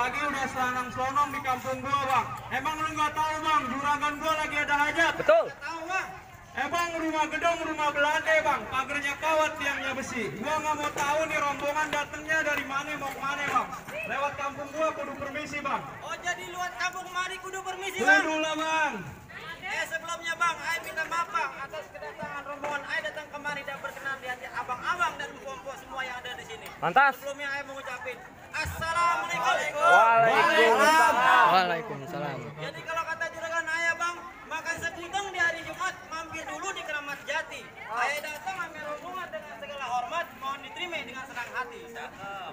Apalagi udah selanang-selonong di kampung gua bang. Emang lu nggak tahu bang, juragan gua lagi ada hajat? Betul. Tahu bang. Bang, rumah gedung, rumah belanda bang, pagernya kawat, tiangnya besi. Gua nggak mau tahu nih rombongan datangnya dari mana mau kemana bang. Lewat kampung gua kudu permisi bang. Oh jadi lewat kampung mari kudu permisi bang. Kudu lah bang. Sebelumnya bang, Ai minta maaf bang atas kedatangan rombongan Ai datang kemari dan berkenan di hati abang-abang dan mpok-mpok semua yang ada di sini. Mantas. Sebelumnya Ai mengucapkan Assalamualaikum. Waalaikumsalam. Jadi kalau kata juragan ayah bang, makan sekuteng di hari Jumat, mampir dulu di Keramat Jati. Ayah datang ambil rombongan dengan segala hormat, mohon diterima dengan senang hati.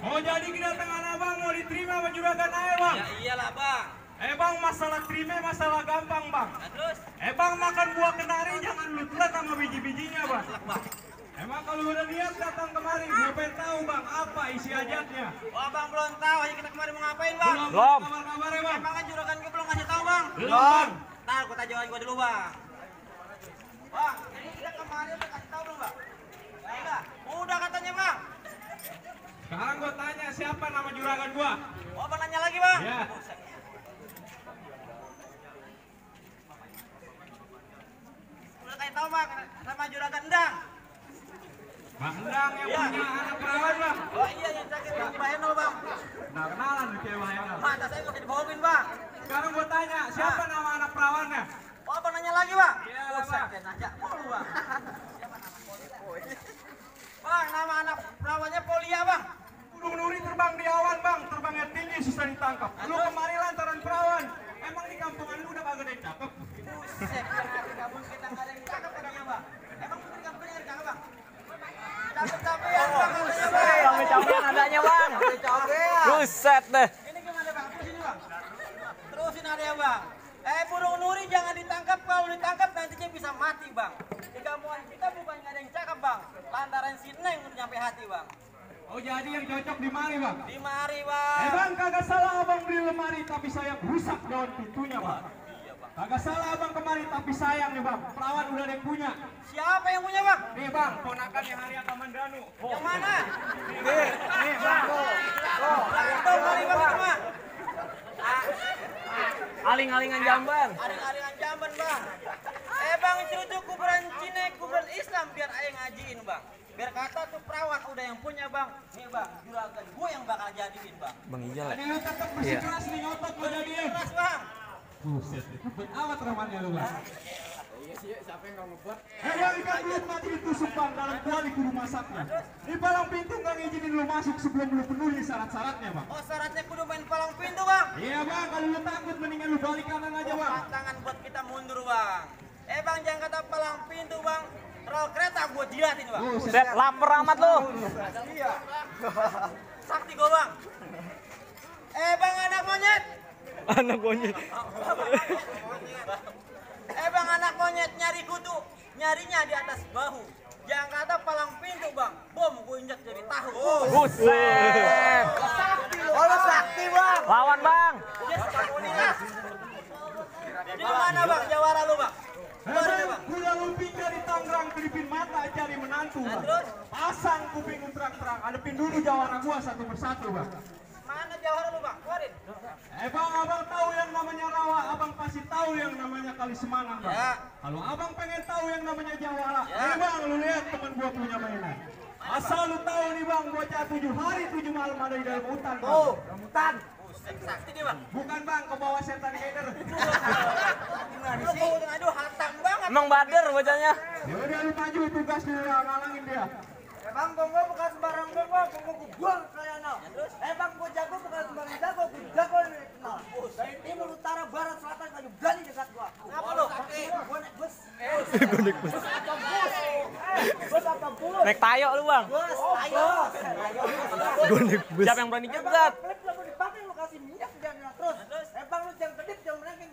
Oh jadi kedatangan abang mau diterima sama juragan ayah bang? Ya iyalah bang. Bang, masalah terima masalah gampang bang. Nah, terus? Bang, makan buah kenari jangan lu telan sama biji-bijinya bang. Bang. Emang kalau udah niat datang kemari, gue pengen tahu bang apa isi hajatnya. Wah bang belum tahu, aja kita kemarin mau ngapain bang? Belum. Kabar-kabarnya bang. Emang kan juragan gue belum ngasih tahu bang? Belum. Ntar gue tanya gue dulu bang. Bang, ini kita kemarin udah kasih tahu belum bang? Enggak, udah katanya bang. Sekarang gue tanya siapa nama juragan gua? Oh abang nanya lagi bang? Iya. Udah kasih tahu bang, sama juragan Endang. Bang Endang yang Iya. punya anak perawan bang. Oh iya yang sakit yang Bahenol bang. Nah kenalan nih kayak Bahenol. Mata saya masih dibohongin bang. Sekarang gue tanya siapa nama anak perawannya? Oh abang nanya lagi bang? Iya, Buset, Bang. saya nanya mulu bang. Bang, nama anak perawannya Polia bang. Kudu nuri terbang di awan bang, terbangnya tinggi susah ditangkap. Lu kemari lantaran perawan. Emang di kampungan lu udah kagak ada yang cakep? Buset, di kampung kita nggak ada yang cakep katanya bang. Emang di kampung yang cakep bang? Capek-capean bang katanya bang. Cabe-cabean adanya bang. Capek-capean. Buset deh. Ini gimana bang? Terusin bang. Terusin ada ya bang. Burung nuri jangan ditangkap, kalau ditangkap nantinya bisa mati bang. Di kampungan kita bukan nggak ada yang cakep bang. Lantaran si Neng udah nyampe hati bang. Oh jadi yang cocok di mari bang? Di mari bang. Bang kagak salah abang beli lemari tapi saya rusak daun pintunya bang. Iya bang. Kagak salah abang kemari tapi sayang nih bang, perawan udah ada yang punya. Siapa yang punya bang? Nih bang, ponakannya Haryata Mandanu. Yang mana? Nih bang. Itu kali bang itu mah. Aling-alingan jamban. Aring-aringan jamban bang. Bang cerucuk kuburan Cina, kuburan Islam biar ayah ngajiin bang. Biar kata tuh perawan udah yang punya bang. Nih bang, juragan gue yang bakal jadiin bang. Bang Ijal. Ini lu tetap bersikeras nih ngotot mau jadiin. Keras bang. Buset, buat amat ramannya lu bang. Iya sih, siapa yang nggak ngebuat? Bang ikan belum mati ditusuk bang dalam kuali kudu masaknya. Di palang pintu nggak ngizinin lu masuk sebelum lu penuhi syarat-syaratnya bang. Oh syaratnya kudu main palang pintu bang. Iya bang, kalau lu takut mendingan lu balik kanan aja bang. Tangan buat kita mundur bang. Bang jangan kata palang pintu bang. Rel kereta gue jilatin bang. Buset, lapar amat lu. Iya. Sakti gue bang. Bang anak monyet. Anak monyet. Bang anak monyet nyari kutu. Nyarinya di atas bahu. Jangan kata palang pintu bang. Bom gue injak jadi tahu. Buset. Oh lu sakti bang. Lawan bang. Dia sakti lah. Di mana bang? Jawara lu bang. Kuda lumping dari Tangerang, kelipin mata cari menantu bang. Terus? Pasang kuping terang-terang, hadepin dulu jawara gua satu persatu bang. Mana jawara lu bang? Keluarin. Bang, abang tahu yang namanya rawa, abang pasti tahu yang namanya kali semangat bang. Ya. Kalau abang pengen tahu yang namanya jawara, Ya. bang lu lihat teman gua punya mainan. Asal lu tahu nih bang, bocah 7 hari 7 malam ada di dalam hutan bang. Oh. Dalam hutan. Buset, sakti dia bang. Bukan bang, ke bawah setan Gainer. Gimana sih? Aduh hantam banget. Emang bader bocahnya. Ya udah lu maju tugas dia ngalangin dia. Bang, gua bukan sembarang gua gua kayak no. Bang, gua jago bukan sembarang jago, gua jago nih kenal. Dari timur, utara, barat, selatan, kau berani dekat gua. Apa lu? Gua naik bus. Gue naik bus. Bus apa bus? Naik tayo lu bang. Bus, ayo. Gue naik bus. Siapa yang berani jegat? Klip lu dipakai lu kasih minyak jangan terus. Bang, lu jangan kedip, jangan merengking.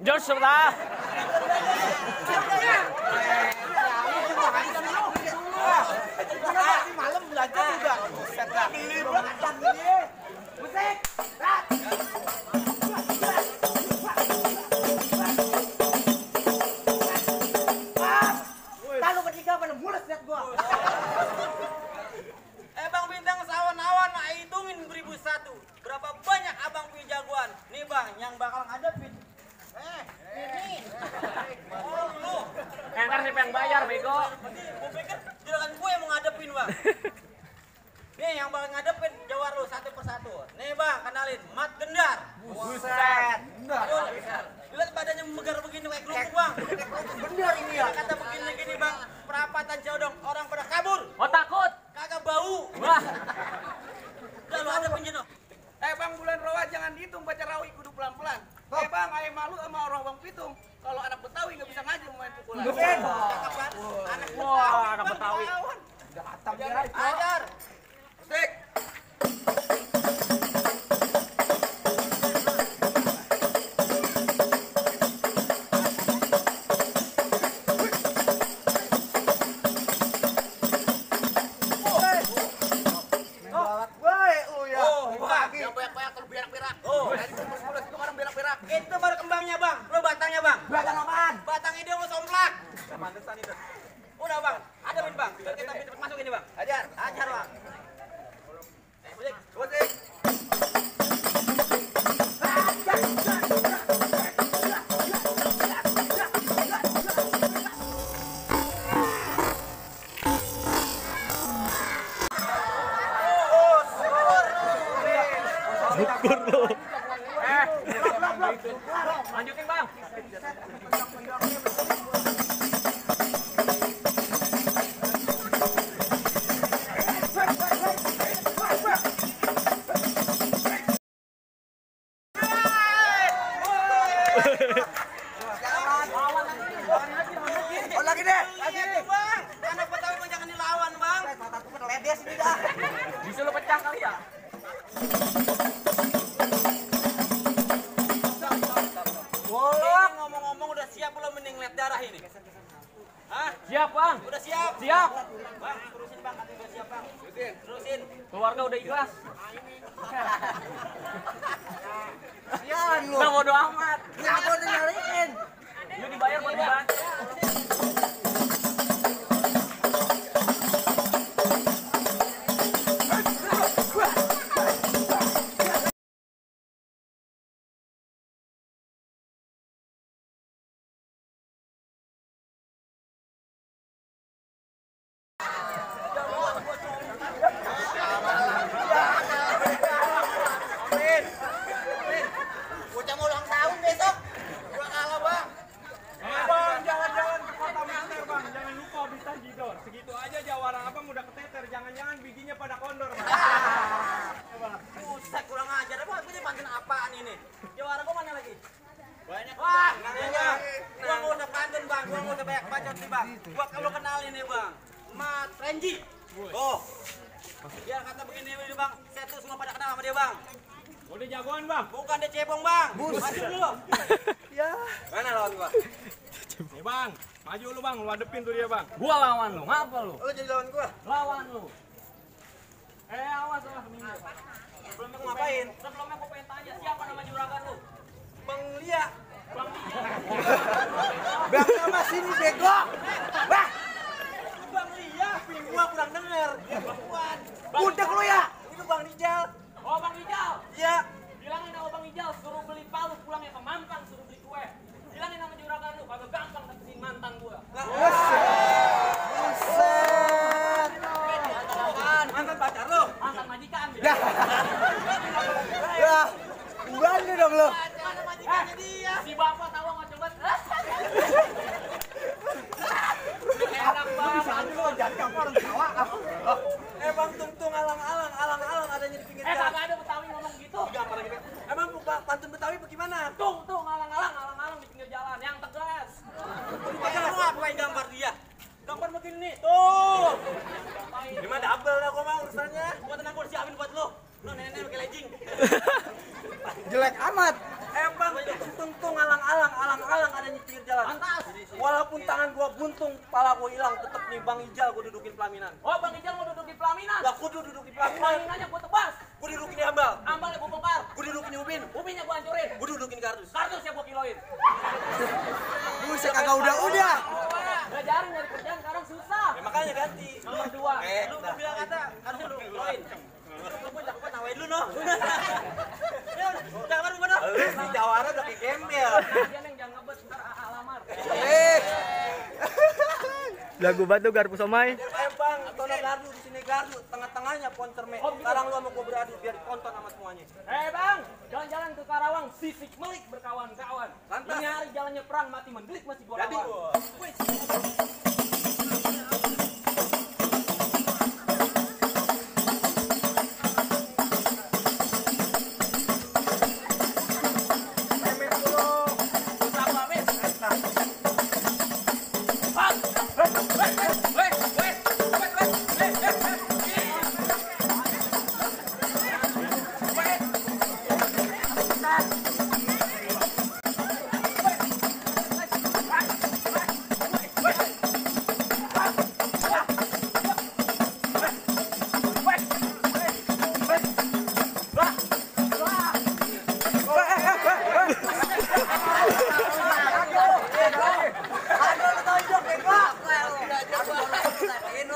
Jos sudah. Malam belajar juga. Buset dah. Buset. Tahu ketiga pada mules lihat gua. Bang bintang sawan awan, hitungin 1001. Berapa banyak siapa yang bayar, bego? Gue pikir juragan gue yang mau ngadepin bang. Nih yang bakal ngadepin jawar lu satu persatu. Nih bang, kenalin Mat Gendar. Buset. Lihat badannya memegar begini kayak kerupuk bang. Bener ini ya. Kata begini bang, perapatan Codong orang pada kabur. Oh takut? Kagak bau. Wah, Udah lu hadapin Jeno. Bang bulan rawa jangan dihitung baca rawi kudu pelan-pelan. Bang, ayah malu sama orang Bang Pitung. Kalau anak Betawi nggak bisa ngaji main pukulan. Cakep kan? Anak wah, anak Bang, Betawi. lawan. Datang dia. Ajar. Sik. Yang banyak-banyak terus berak-berak. Oh, dari kumur-kumur itu kemarin berak-berak. Itu baru kembangnya bang, lo batangnya bang. Batang apaan? Batang ide lo somplak. Pantesan itu. Udah bang, hadapin bang. Biar kita cepet masuk ini bang. Ajar, ajar bang. Musik, musik. syukur lu. Lanjutin bang. Oh lagi deh. Iya bang, anak Betawi mah jangan dilawan bang. Ledes ini dah. Bisa lu pecah kali ya? Ini ngomong-ngomong udah siap belum mending lihat darah ini? Hah? Siap bang. Udah siap? Siap. Bang, terusin bang, katanya udah siap bang. Terusin. Keluarga udah ikhlas. Sian lu. Nah bodo amat. Kenapa udah nyariin? Lu dibayar buat dibantu. Bocah mau ulang tahun besok. Gua kalah bang. Bang, jalan-jalan ke kota Mister bang, jangan lupa bisa jidor. Segitu aja jawara abang udah keteter, jangan-jangan bijinya pada kondor bang. Buset kurang ajar bang, gue pantun apaan ini? Jawara gua mana lagi? Banyak Wah, bang, nanya. Gua mau udah pantun bang, gua mau udah banyak bacot nih bang. Gua kalau kenalin nih bang, Mat Renji. Oh, biar kata begini nih bang, saya tuh semua pada kenal sama dia bang. udah jagoan bang. Bukan dia cebong bang. Maju dulu. Ya. Mana lawan gua? Nih bang, maju lu bang, lu hadepin tuh dia bang. Gua lawan lu, ngapa lu? Lu jadi lawan gua? Lawan lu. Awas lah minggir. Sebelumnya gua ngapain? Sebelumnya gua pengen tanya siapa nama juragan lu? Bang Lia. Bang Lia. Bang sama sini bego. Bah, Bang Lia, kuping gua kurang denger. Bukan. budek lu ya. Itu Bang Rijal. Oh Bang Ijal. Iya. Bilangin sama Bang Ijal suruh beli palu pulangnya ke Mampang, suruh beli kue. Bilangin sama juragan lu kagak gampang dapetin mantan gua. Buset. Mantan pacar lu. Mantan majikan. Dah. Ya. Bantu dong lu. Mana majikannya dia? Si bapak tahu nggak coba? Enak banget. Lu jangan kamu orang tawa. Bang Tungtung alang-alang adanya di pinggir Kagak ada Betawi ngomong gitu. Gampang gitu. Emang pantun Betawi bagaimana? Tung alang-alang di pinggir jalan yang tegas. Lu ngapain gambar dia? Gambar begini nih. Tuh. Ini mah double dah gua mah urusannya. Gua tenang gua siapin buat lu. Lu nenek pakai legging. Jelek amat. Bang Tungtung alang-alang adanya di pinggir jalan. Pantas. Walaupun tangan gua buntung, kepala gua hilang, tetep nih Bang Ijal gua dudukin pelaminan. Oh Bang Ijal mau duduk di pelaminan. Lah gua duduk di pelaminan. Pelaminannya gua tebas. Gua dudukin di Ambal. Ambalnya gua bongkar. Gua dudukin di Ubin. Ubinnya gua hancurin. Gua dudukin di Kardus. Kardusnya gua kiloin. Buset kagak udah. Gak jarang nyari kerjaan sekarang susah. Ya, makanya ganti. Nomor 2. Lu mau bilang kata harusnya lu kiloin. Lu cakep nawain lu noh. Ya udah baru bener. Si Jawara udah kayak gembel. Dia yang jangan ngebet ntar lamar. Eh. Lagu batu garpu somai. Bang, tono gardu di sini gardu, tengah-tengahnya pohon cermek. Sekarang lu mau beradu biar ditonton sama semuanya. Bang, jalan-jalan ke Karawang, sisik melik berkawan-kawan. Lantas. Ini hari jalannya perang, mati mendelik masih gua Jadi, lawan.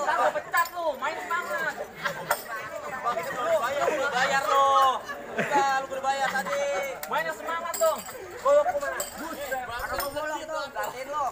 Aku pecat lu, main semangat. Bayar lo. Udah, lu berbayar tadi. Mainnya semangat dong. Golok kemana? Ada lo golok tuh, gantiin lo.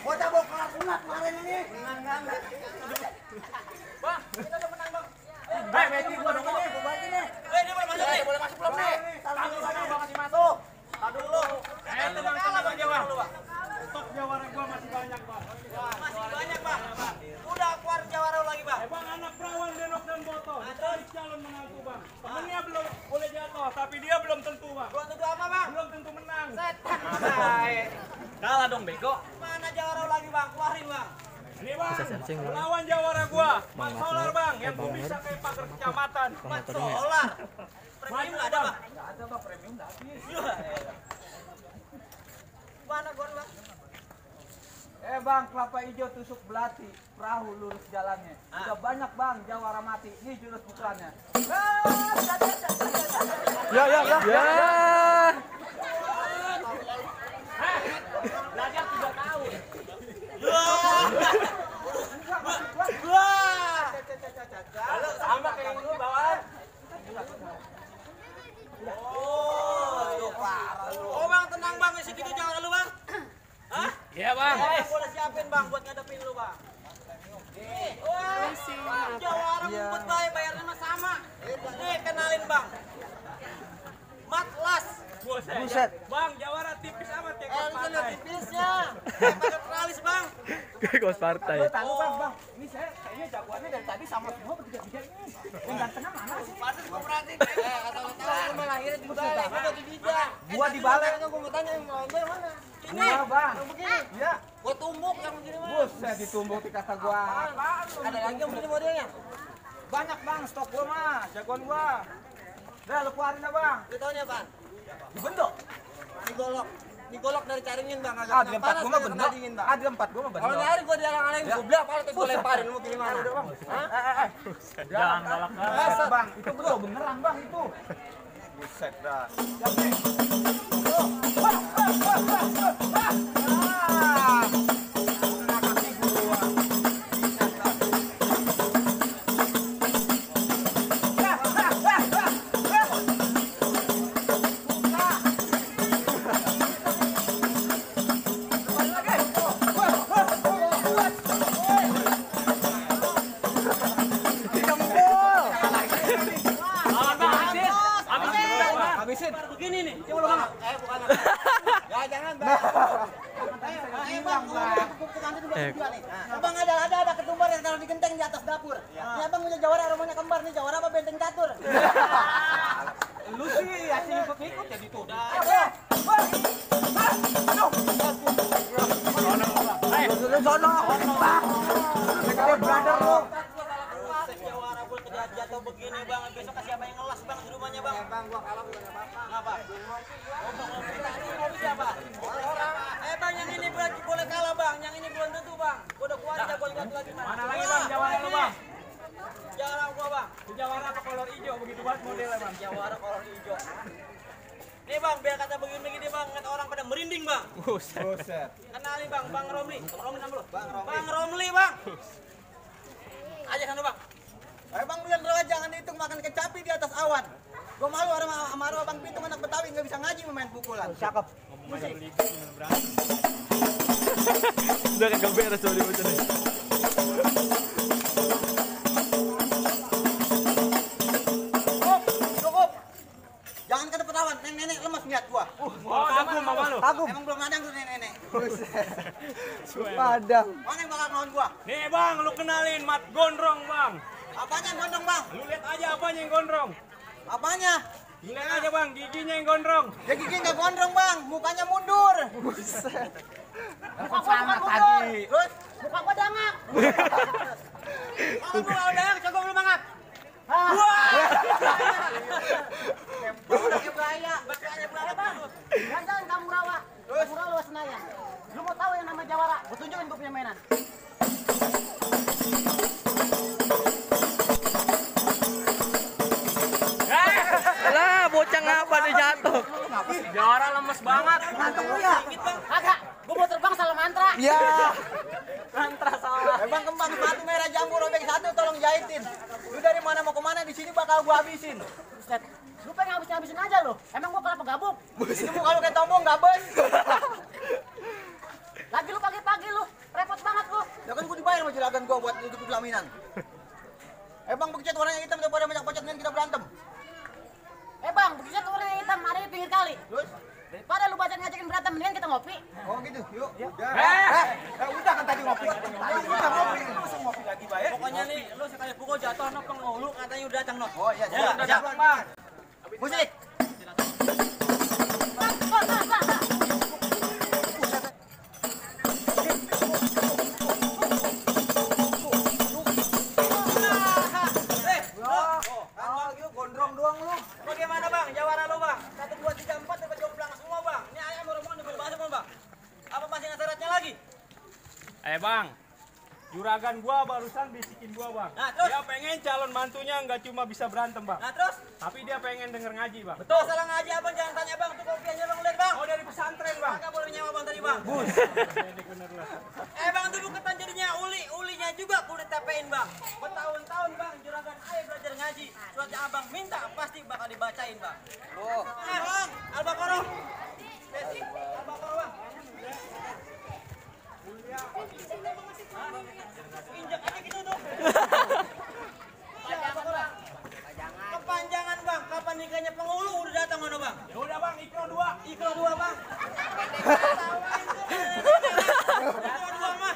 Bocah bawa kelar sunat kemarin ini. Bang, kita udah menang, Bang. Beti gua dong ini. Dia boleh masuk nih. Boleh masuk belum nih? Tadi Bang masih masuk. Tadi dulu. Tenang Bang Jawa. Stok jawara gua masih banyak, Bang. Masih banyak, Bang. Udah keluar jawara lagi, Bang. Bang, anak perawan Denok dan Boto. Cari calon menantu, Bang. Temennya belum boleh jatuh, tapi dia belum tentu, Bang. Belum tentu apa, Bang? Belum tentu menang. Setan. Kalah dong, bego. Mana jawara lagi, Bang? Keluarin, Bang. Ini, Bang, lawan jawara gua. Mat Solar, Bang, yang gua bisa kayak pagar kecamatan. Mat Solar. Premium nggak ada, Bang? Nggak ada, Bang, premium nggak habis. Mana gor, Bang? Bang, kelapa hijau tusuk belati, perahu lurus jalannya. Udah banyak, Bang, jawara mati. Ini jurus pukulannya. Ya. Belajar 3 tahun. Wah. Sama kayak lu bawaan. Oh, Bang, tenang, Bang. Segitu jawara lu, Bang. Hah? Iya, Bang. Gua udah siapin, Bang, buat ngadepin lu, Bang. Wah, jawara ngumpet bayarnya mah sama. Nih, kenalin, Bang. Matlas. Buset. Bang, jawara tipis amat ya, Kos Lihat Pantai. tipisnya. Pakai teralis, Bang. Kos partai. Tahu, Bang. Ini saya kayaknya jagoannya dari tadi sama semua bertiga-tiga ini. Yang gantengnya mana sih? Pantes gua perhatiin. Tahu-tahu lu malah akhirnya dibalik. Gua di bijak. Gua dibalik. Gua mau tanya yang mau yang mana? Ini. Gua, Bang. Yang begini. Iya. Gua tumbuk yang begini, Bang. Buset, ditumbuk di kata gua. Ada lagi yang begini modelnya. Banyak, Bang, stok gua mah, jagoan gua. Udah, lu keluarin dah, Bang. Lu taunya apaan? Dibendok. Digolok. Digolok dari caringin, Bang. Agak Ada 4 gua mah kena bendok. dingin, Bang. Ada 4 gua mah Kalau bendok. nyari gua dialang-alangin, gua bilang kalau terus gua lemparin, lu mau pilih mana? Hah? Jangan galak. Buset, Bang, itu betul beneran, Bang, itu. Buset dah. Habisin. Begini nih, coba lu, Bang. Bukan. Ya, jangan, Bang. Bang, bukan itu bukan jual nih. Bang, ada ketumbar yang taruh di genteng di atas dapur. Ini Abang punya jawara rumahnya kembar nih, jawara apa benteng catur. Lu sih asing ikut-ikut jadi tuh. Sono. Brother lu. Jawara gua jatuh begini, Bang. Besok kasih apa yang ngelas bang di rumahnya bang. Bang, gua kalah bukan apa-apa. Ngapa? Mau siapa? Orang. Bang yang ini boleh kalah bang, yang ini belum tentu bang. Gua udah kuat jago lagi mas. Mana lagi bang jawara lu bang? Jawara gua bang. Jawara apa kolor hijau begitu banget modelnya bang? Jawara kolor hijau. Nih bang, biar kata begini bang, kata orang pada merinding bang. Buset. Kenalin bang, Bang Romli. Bang Romli nama lu? Bang Romli bang. Aja sana bang. Bang Bulan Rawa jangan dihitung makan kecapi di atas awan. Gua malu sama Abang Pitung anak Betawi nggak bisa ngaji main pukulan. Cakep. Udah kagak beres tuh dia bocah nih. Cukup. Jangan ke depan awan, nenek lemas ngeliat gua. Kagum sama lu. Kagum. Emang belum ada tuh nenek. Padang. Mana yang bakal ngelawan gua? Nih bang, lu kenalin Mat Gondrong bang. Apanya yang gondrong bang? Lu lihat aja apanya yang gondrong. Apanya? Lu lihat aja bang, giginya yang gondrong. Ya gigi nggak gondrong bang, mukanya mundur. Muka gua bukan mundur. Terus? Muka gua dangak. Kalau gua dangak, coba belum mangap. Udah kayak bahaya. Bang, jangan kamu rawa. Kamu rawa Senayan. Lu mau tahu yang nama Jawara? Gua tunjukin gua punya mainan. Alah, bocah ngapa dia jatuh? Jawara lemes banget. Mantap lu ya. Kagak, gua mau terbang salah mantra. Ya. Mantra salah. Bang kembang sepatu merah jambu robek satu tolong jahitin. Lu dari mana mau kemana di sini bakal gua habisin. Buset. Lu pengen habisin aja lu. Emang gua kelapa gabung. Ini muka lu kayak tombong gak bes. Lagi lu pagi-pagi lu, repot banget lu. Ya kan gua dibayar sama juragan gua buat nutup pelaminan. Bang begitu warnanya hitam daripada banyak pocet kita berantem. Bang, begitu tuh orang yang hitam ada di pinggir kali. Terus? Daripada lu baca ngajakin berantem, mendingan kita ngopi. Oh gitu, yuk. Udah kan tadi ngopi. Udah ngopi. Masa ngopi lagi bayar? Pokoknya nih, lu sekali pukul jatuh no penghulu katanya udah datang no. Oh iya, Ya, siap. Bang. Musik. Bang. Gondrong doang lu. Bagaimana bang, jawara lu bang? 1, 2, 3, 4 dapat jauh belakang semua bang. Ini ayam rombongan udah bahasa bang. Apa masih ada syaratnya lagi? Bang, juragan gua barusan bisikin gua bang. Nah, terus? Dia pengen calon mantunya nggak cuma bisa berantem bang, Nah terus? tapi dia pengen denger ngaji bang. Betul. Masalah ngaji abang jangan tanya bang, tuh kopi aja bang lihat bang. Oh dari pesantren bang. Kakak boleh nyawa bang tadi bang. Bang dulu ketan jadinya ulinya juga kulit tepein bang. Bertahun-tahun bang juragan ayah belajar ngaji. Suratnya abang minta pasti bakal dibacain bang. Oh. Bang, Al-Baqarah. Al-Baqarah bang. Injak aja gitu tuh. Kepanjangan bang, kapan nikahnya penghulu udah datang mana bang? Ya udah bang, ikro 2. Ikro 2 bang. Ikro 2 mah.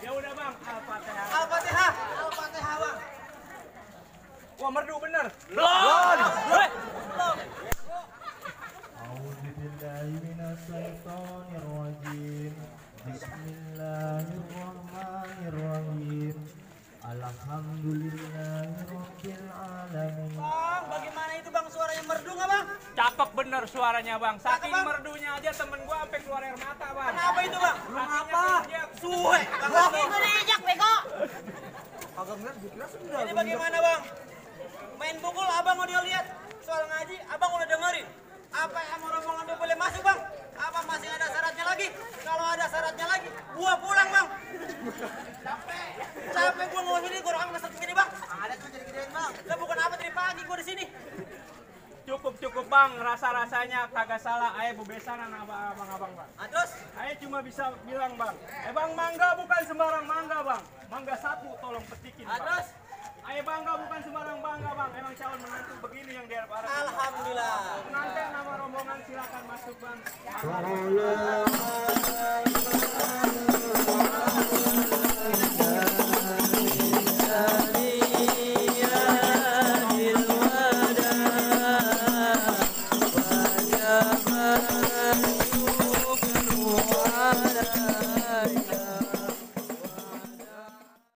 Ya udah bang, Al-Fatihah. Al-Fatihah. Al-Fatihah bang. Wah merdu bener. A'udzubillahiminasyaitonirrajim. Bismillahirrahmanirrahim. Alhamdulillahirabbil alamin. Bang, bagaimana itu bang suaranya merdu nggak bang? Cakep bener suaranya bang. Saking Bang. merdunya aja temen gua sampai keluar air mata bang. Kenapa itu bang? Belum apa? Suwe. Kaki gue diinjak bego. Kagak ngeliat gua kira sudah. Ini bagaimana bang? Main pukul abang udah lihat. Soal ngaji abang udah dengerin. Apa yang mau rombongan udah boleh masuk bang? Apa masih ada syaratnya lagi? Kalau ada syaratnya lagi, gua pulang bang. Capek gua ngomong ini, gua orang masuk sini bang. Ada tuh jadi gedein bang. Lah bukan apa dari pagi gua di sini. Cukup bang, rasa-rasanya kagak salah. Ayo bebesanan abang-abang bang. Nah, terus? Ayo cuma bisa bilang bang. Bang mangga bukan sembarang mangga bang. Mangga satu tolong petikin Nah, bang. terus? Ayo bangga bukan sembarang bangga bang. Emang calon menantu begini yang diharapkan. Alhamdulillah. Pengantin nama rombongan silakan masuk bang. Ta'ala